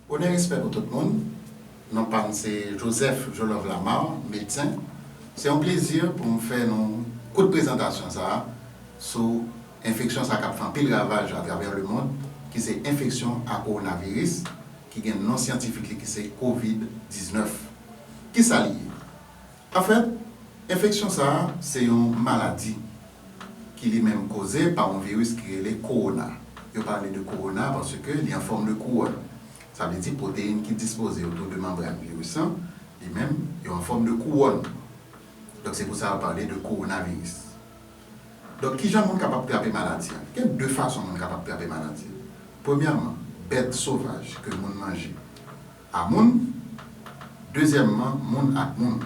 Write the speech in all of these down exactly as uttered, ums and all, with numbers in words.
Onè, respè pou tout moun. Non pa m se Joseph Jolove Lamarre, medsen. Se yon plezi pou m fè nou kout prezantasyon sa a sou enfeksyon sa k ap fè anpil ravaj atravè lemonn, ki se enfeksyon a kowonaviris, ki gen non syantifik li ki se kovid diznèf. Kisa li ye? Anfèt, enfeksyon sa a se yon maladi ki li menm koze pa yon viris ki rele kowona. Yo pale de kowona paske li an fòm de kouwòn. Sa vle di pwoteyin ki dispoze otou de manbràn viris lan, li menm, yo an fòm de kouwòn. Donk, se pou sa yo pale de kowonaviris. Donk, kijan moun kapab trape maladi a? Gen de fason moun kapab trape maladi a. Premyèman, bèt sovaj ke moun manje a moun. Dezyèmman, moun ak moun.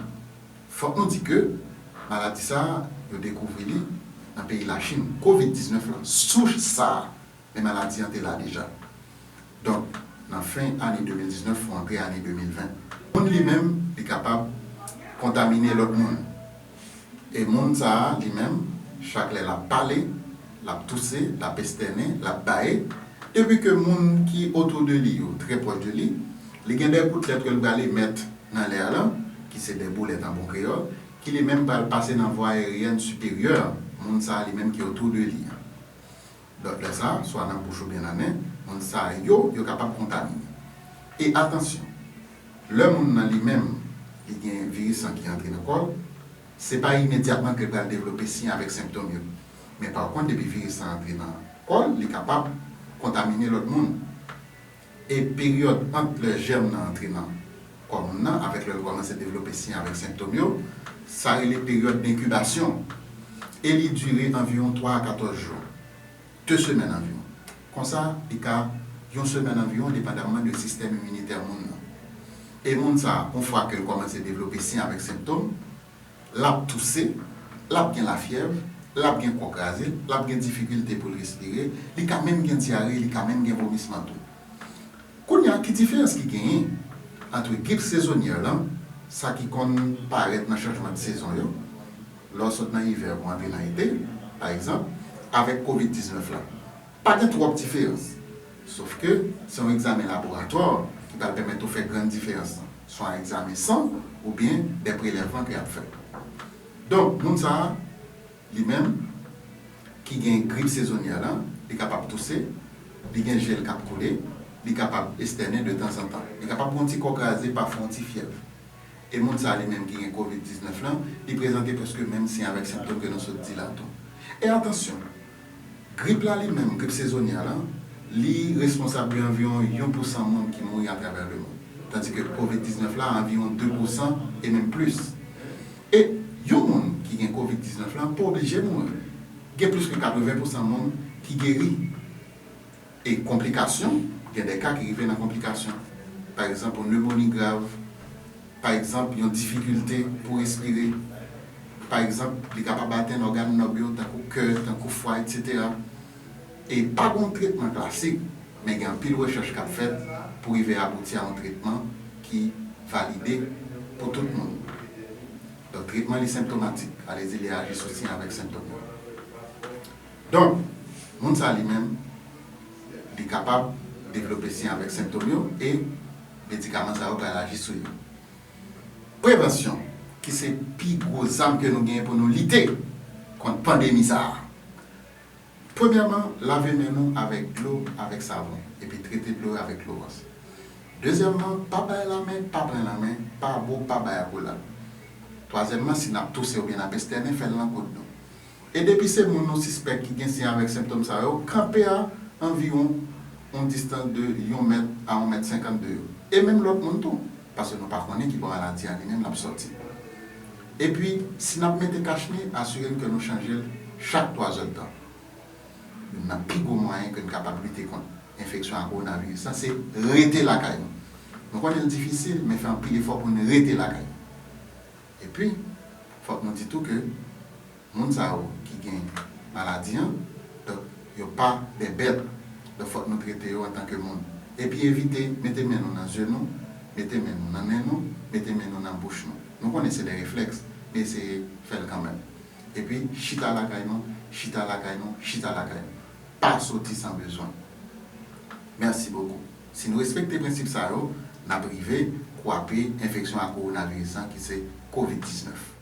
Fòk nou di ke maladi sa a, yo dekouvri li nan peyi Lachin. Kovid diznèf lan, souch sa a, men maladi an te la deja. Donk, nan fen ane de mil diznèf pou antre ane de mil ven. Moun li menm, li kapab kontamine lòt moun. E moun sa a, li menm, chak lè l ap pale, l ap touse, l ap estènen, l ap baye, depi ke moun ki otou de li yo trè pwòch de li, li gen de goutlèt ke l pral emèt nan lè a lan, ki se de boulèt an bon kreyòl, ki li menm pral pase nan vwa ayeryèn siperyè moun sa a li menm ki otou de li an. Donk, lè sa a, swa nan bouch oubyen nan nen, moun sa yo, yo kapab kontamine. E atansyon, lè moun nan li menm, li gen viris lan ki antre nan kò l, se pa imedyatman ke l pral devlope siy avèk senptòm yo. Men pa kont, depi viris lan antre nan kò l, li kapab kontamine lòt moun. E peryòd ant lè jèm nan antre nan kò moun nan avèk lè l kòmanse devlope siy avèk senptòm yo, sa rele peryòd denkibasyon. E li dire anviwon twa a katòz jou. De semèn anviwon. Konsa, li ka yon semèn anviwon, depandamman de sistèm iminitè moun nan. E moun sa a, yon fwa ke l kòmanse devlope siy avèk senptòm, l ap touse, l ap gen lafyèv, l ap gen kò kraze, l ap gen difikilte pou l respire, li ka menm gen dyare, li ka menm gen vomisman tou. Kounye a, ki diferans ki genyen ant grip sezonyè lan, sa ki konn parèt nan chanjman de sezon yo, lè w sot nan ivè pou antre nan ete, pa egzanp, avèk kovid diznèf la? Pa gen twòp diferans. Sof ke se yon egzamen laboratwa ki pral pèmèt ou fè grann diferans lan, swa egzamen san oubyen de prelèvman ke y ap fè. Donk, moun sa a, li menm, ki gen grip sezonyè lan, li kapab touse, li gen je l k ap koule, li kapab estènen de tanzantan. Li kapab gen yon ti kò kraze, pafwa yon ti fyèv. E moun sa a li menm ki gen kovid diznèf lan, li prezante prèske menm siy avèk senptòm ke nou sot di la tou. E atansyon, grip la li menm, grip sezonyè lan, li responsab de anviwon yon pousan moun ki mouri atravè lemonn. Tandis ke kovid diznèf la, anviwon de pousan e menm plis. E yon moun ki gen kovid diznèf lan pa oblije mouri. Gen plis ke katreven pousan moun ki geri. E konplikasyon, gen de ka ki rive nan konplikasyon. Pa egzanp, yon nemoni grav, pa egzanp, yon difikilte pou respire, pa egzanp, li kapab atenn ògàn nòb yo, tankou kè, tankou fwa, etsetera. E pa gen yon tretman klasik, men gen anpil rechèch k ap fèt pou rive abouti a yon tretman ki valide pou tout moun. Donk, tretman li senptomatik, sa vle di li aji sou siy avèk senptòm yo. Donk, moun sa li menm, li kapab devlope siy avèk senptòm yo e medikaman sa yo pral aji sou yo. Prevansyon, ki se pi gwo zam ke nou genyen pou nou lite kont pandemi sa a. Premyèman, lave men nou avèk dlo, avèk savon, epi trete dlo yo avèk klowòks. Dezyèmman, pa bay lanmen, pa pran lanmen, pa bo, pa bay akolad. Twazyèmman, si n ap touse oubyen n ap estènen, fè l nan koud nou. E depi se moun nou sispèk ki gen siy avèk senptòm sa yo, kanpe a anviwon yon distans de yon mèt a yon mèt senkant de yo. E menm lòt moun tou, paske nou pa konnen ki bò maladi a li menm l ap sòti. Epi, si n ap mete kach ne, asire n ke nou chanje l chak twa zèdtan. Youn nan pi gwo mwayen ke n kapab lite kont enfeksyon a kowonaviris lan, se rete lakay nou. Nou konnen l difisil, men fè anpil efò pou n rete lakay nou. Epi, fòk nou di tou ke moun sa yo ki gen maladi an, donk, yo pa de bèt, donk, fòk nou trete yo antanke moun. Epi evite mete men nou nan zye nou, mete men nou nan nen nou, mete men nou nan bouch nou. Nou konnen se de reflèks, men eseye fè l kanmenm. Epi, chita lakay nou, chita lakay nou, chita lakay nou. Pa soti san bezwen. Mèsi bokou. Si nou respekte prensip sa yo, n ap rive kwape enfeksyon a kowonaviris lan ki se kovid diznèf.